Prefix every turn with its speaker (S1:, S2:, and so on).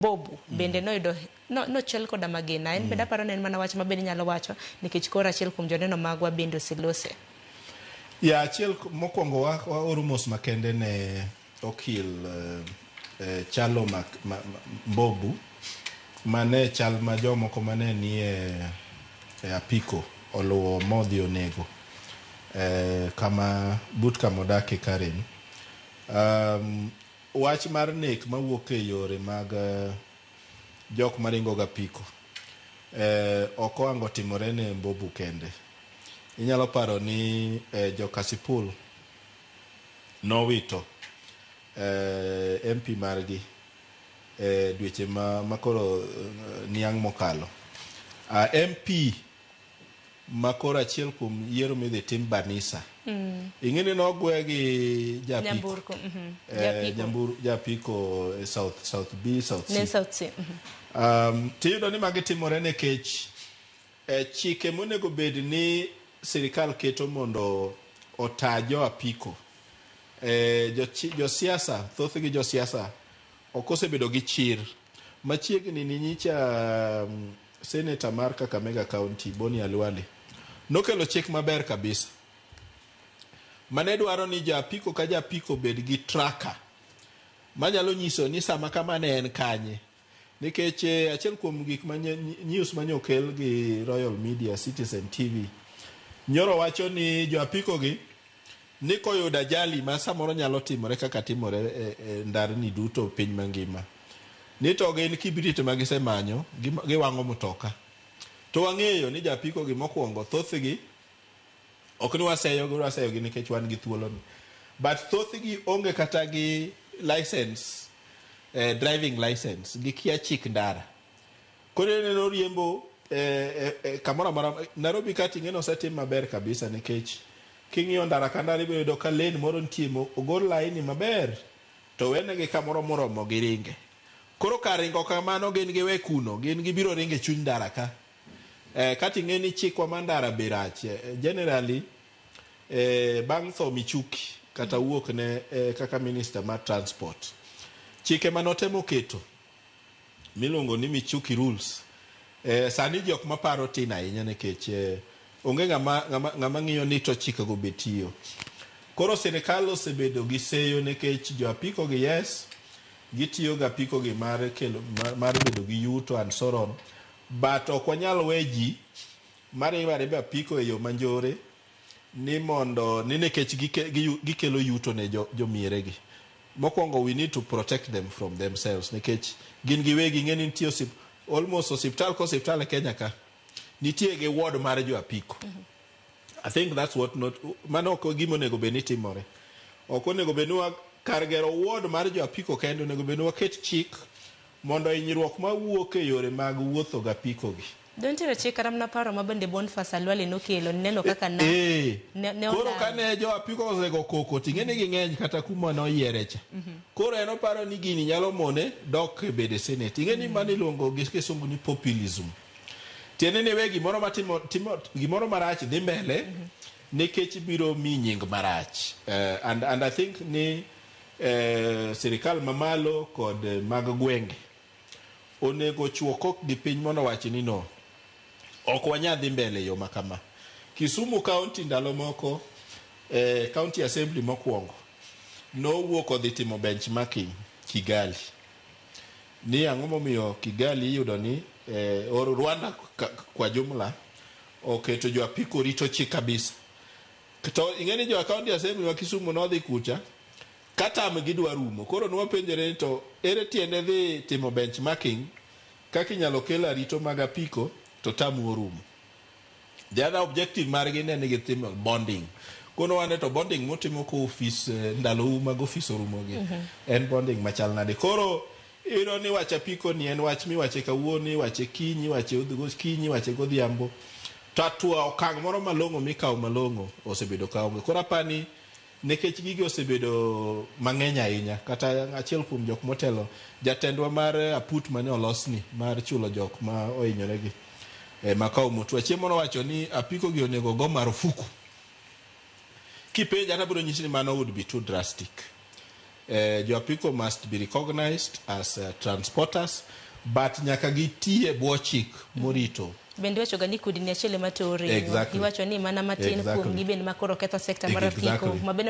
S1: Bobu bende noyudo no, nochel koda magina. En bende aparo ni en mana wach ma bende inyalo wacho nikech koro achiel kuom joneno magwa bende oselose.
S2: Ya achiel mokwongo waoro mos makende ne okil Chalo Mbobu mane chal ma jomoko mane nie e apiko oluwo modhi onego kama but kama odake Karen. Wach mar nek mawuok e yore mag jok maringo gi apiko ok ohango timore ne Mbobu kende. Inyalo paro ni jo Kasipul nowito MP margi e dweche ma koro niang' mokalo. MP ma koro achiel kuom yiero midhi tim Banisa. Ing'e ni nogwe gi japiko.
S1: Nyamburko. Japiko.
S2: Japiko e South B, South C.
S1: Ne South C.
S2: Tiyudo ni magi timore nikech chike monego bed ni sirikal keto mondo ota jo apiko. Josiasa, thothgi josiasa ok osebedo gi chir. Machiegni ni nyicha Senator mar Kakamega County, Boni Khalwale, nokelo chik maber kabisa. Mane dwaro ni ja apiko ka ja apiko bed gi tracker manyalo nyiso ni sama kama ne en kanye. Nikech achiel kuom gik ma news manye okel gi Royal Media, Citizen TV, nyoro wacho ni jo apiko gi ni koyudo ajali ma samoro nyalo timore kaka timore e ndarni duto piny mangima. Ni to gin kibrit ma gisemanyo, giwang'o mtoka. To wang'eyo ni jo apiko gi mokwongo thothgi ok ni waseyo gi, waseyo gi nikech wan gi thuolo ni. But thothgi onge kata gi license, driving license, gikia chik ndara. Koro ineno riembo kamoro amora. Nairobi ka ting'e osetim maber kabisa nikech king'iyo ndara ka ndara ibiro yudo ka lane moro nitie ogol laini maber to wenegi kamoro moromo giringe. Koro kar ringo kamano gin giwe kuno, gin gibiro ringo e chuny ndara ka. Kata ing'e ni chikwa mar ndara be rach. Generally, bang' tho Michuki kata wuok ne kaka minister mar transport, chike manotemo keto miluongo ni Michuki rules, sani jok maparo tin ahinya nikech onge ng'ama ng'iyo ni to chikego be tiyo. Koro sirikal osebedo gi seyo nikech jo apiko gi yes, gitiyo gi apiko gi mar kelo mar bedo gi yuto and so on, but ok wanyal we ji maringo arimba apiko e yo manjore ni mondo ni nikech gikelo yuto ne jomiere gi. Mokwongo we need to protect them from themselves nikech gin giwegi ing'e ni nitie almost osiptal ka osiptal e Kenya ka nitie gi ward mar jo apiko. I think that's what not mano ok gima onego bed ni timore. Ok onego bed ni kar gero ward mar jo apiko kende onego bed ni waket chik mondo hinyruok mawuok e yore mag wuotho gi apiko gi.
S1: Do nitiere chik kata mana paro ma bende Boniface Khalwale nokelo neno kaka na ne
S2: Koro kane jo apiko osego koko ting'e ni ging'eny kata kuma noyiere cha. Koro en oparo ni gini nyalo mone dok e bede senate. Ing'e ni mano iluongo gi kisungu ni populism. Tiende ni we gimoro matimo timo gimoro marach dhi mbele nikech biro mi nying marach. And I think ni sirikal mamalo kod mag gwenge onego chwo kok gi piny mondo owach ni no ok wanyal dhi mbele e yo ma kama. Kisumu County ndalo moko County Assembly mokwongo nowuok odhi timo benchmarking Kigali. Ni ang'o momiyo Kigali iyudo ni or Rwanda kwa jumla oketo jo apiko rito chik kabisa. To ing'e ni jo County Assembly ma Kisumu nodhi kucha ka tam gidwa rumo. Koro nwapenjore ni to ere tiende dhi timo benchmarking kaka inyalo kel arito mag apiko to tamu orumo. The other objective margi ne ni gitimo bonding. Kono wane to bonding mutimo ko ofis ndalou mag ofis orumo gi en bonding machal nade. Koro iyudo ni wach apiko ni en wach miwache kawuono, iwache kiny, iwache gokinyi, iwache godhiambo. To atua okang' moro malong'o mikawo malong'o osebedo kaonge. Koro apani nikech gigi osebedo mang'eny ahinya, kata achiel kuom jok motelo, jatendwa mar aput mane olosni mar chulo jok ma ohinyore gi Makau Mutua, chieng' moro owacho ni apiko gi onego go marufuku. Kipenja to abiro nyisi ni mano would be too drastic. Jo apiko must be recognized as transporters, but nyaka gitii e bwo chik morito.
S1: Bende iwacho ga ni kudni achiel ema too ring'o. Iwacho ni mana matin kuom gi bende makoro ketho sekta mar apiko ma bende.